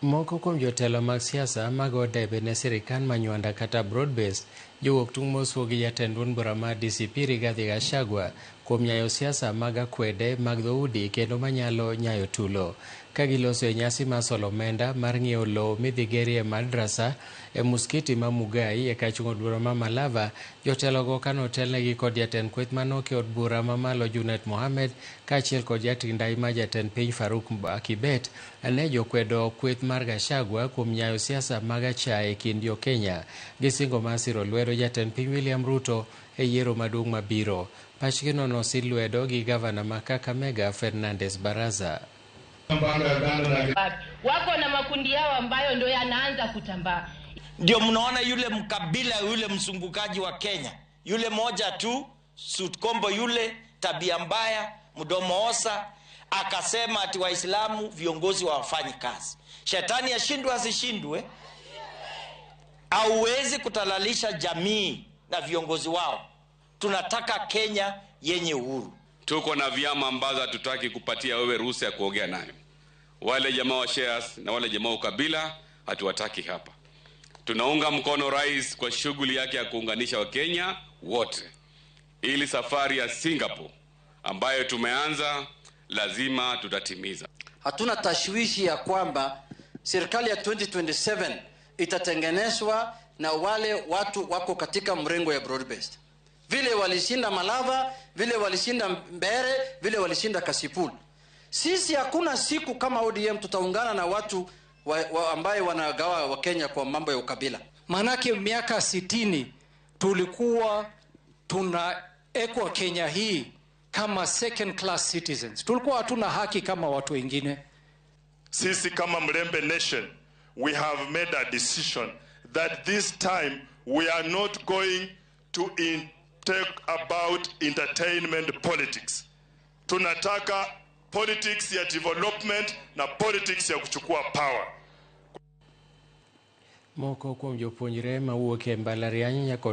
Moko kuom jotelo mag siasa mago debe ne sirikal ma Nywanda kata broad-based jowuok tung' moswo gi jatend duond bura mar DCP Rigathi Gachagua kuom nyayo siasa mag akwede mag dhoudi kendo manyalo nyayo tulo. Ka giloso e nyasi mar solo omenda mar ng'iewo lowo midhi gerie madrasa e muskiti ma Mugai e kar chung' od bura ma Malava, jotelogo kanotelnegi kod jatend kweth manoke od bura mamalo Junet Mohamed kaachiel kod jating' ndai ma jatend piny Faruk Kibet ne jokwedo kweth mar Gachagua kuom nyayo siasa mag achaye e kind jo-Kenya gi singo mar siro lwedo jatend piny William Ruto e yiero maduong' mabiro. Pachgino nosi lwedo gi gavana ma Kakamega Fernandes Baraza. Wako na makundi yao ambayo ndio yanaanza kutambaa. Ndio mnaona yule mkabila yule msungukaji wa Kenya yule moja tu sutkombo yule tabia mbaya mdomo osa akasema ati Waislamu viongozi hawafanyi kazi. Shetani ashindwe asishindwe, hauwezi kutalalisha jamii na viongozi wao. Tunataka Kenya yenye uhuru. Tuko na vyama ambazo hatutaki kupatia wewe ruhusa ya kuongea nayo. Wale jamaa wa shares na wale jamaa wa ukabila hatuwataki hapa. Tunaunga mkono rais kwa shughuli yake ya kuunganisha Wakenya wote, ili safari ya Singapore ambayo tumeanza lazima tutatimiza. Hatuna tashwishi ya kwamba serikali ya 2027 itatengenezwa na wale watu wako katika mrengo ya broad based. Vile walishinda Malava, vile walishinda Mbere, vile walishinda Kasipul. Sisi hakuna siku kama ODM tutaungana na watu ambaye wanagawa Wakenya kwa mambo ya ukabila. Manake miaka 60 tulikuwa tunaekwa Kenya hii kama second class citizens. Tulikuwa hatuna haki kama watu wengine. Sisi kama Mlembe Nation, we have made a decision that this time we are not going to take about entertainment politics. Tunataka politics ya development na politics ya kuchukua power. Moko kuom jopuonjre mawuok e mbalariany nyaka